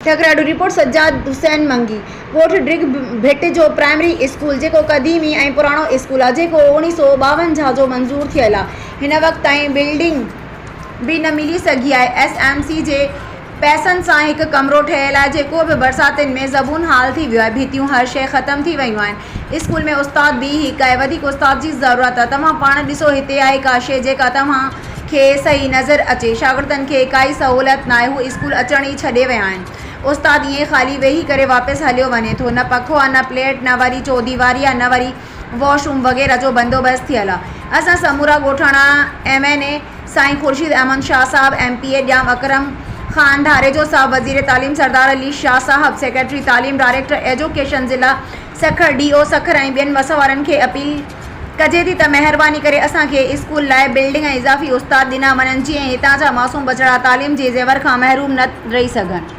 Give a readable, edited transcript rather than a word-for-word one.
ٺڪراٺو، رپورٽ سجاد حسين منگي، ڳوٺ ڊرگھ ڀٽ جو پرائمري اسڪول جيڪو قديمي ۽ پراڻو اسڪول آ جيڪو اوڻيھ سو ٻاونجاھ جو منظور ٿيل آ هن وقت تائين بلڊنگ به نه ملي سگهي آهي ايس ايم سي جي پئسن سان هڪ ڪمرو ٺهيل آهي جيڪو به برساتين ۾ زبون حال ٿي ويو آهي ڀتيون هر شئي ختم ٿي ويون آهن اسڪول ۾ استاد به هڪ آهي وڌيڪ استاد جي ضرورت آ توهان پاڻ ڏسو هتي آهي ڪا شئي جيڪا توهان کي صحيح نظر اچي. شاگردن کي ڪائي سهولت ناهي، هو اسڪول اچڻ ئي ڇڏي ويا آهن. استاد ائين خالي ويهي ڪري واپس هليو وڃي ٿو. نه پکو آ، نه پليٽ، نه وري چوديواري آ، نه وري واش روم وغيره جو بندوبست ٿيل آ. اسان سمورا ڳوٺاڻا ايم اين اي سائين خورشيد احمد شاهه صاحب، ايم پي اي ڄام اڪرم خان ڌاريجو صاحب، وزير تعليم سردار علي شاهه صاحب، سيڪريٽري تعليم، ڊائريڪٽر ايجوڪيشن ضلع سکر، ڊي او سکر ۽ ٻين وس وارن کي اپيل ڪجي ٿي ته مهرباني ڪري اسان کي اسڪول لاء بلڊنگ ۽ اضافي استاد ڏنا وڃن جيئن هتان جا معصوم ٻچڙا تعليم جي زيور کان محروم نه رهي سگهن.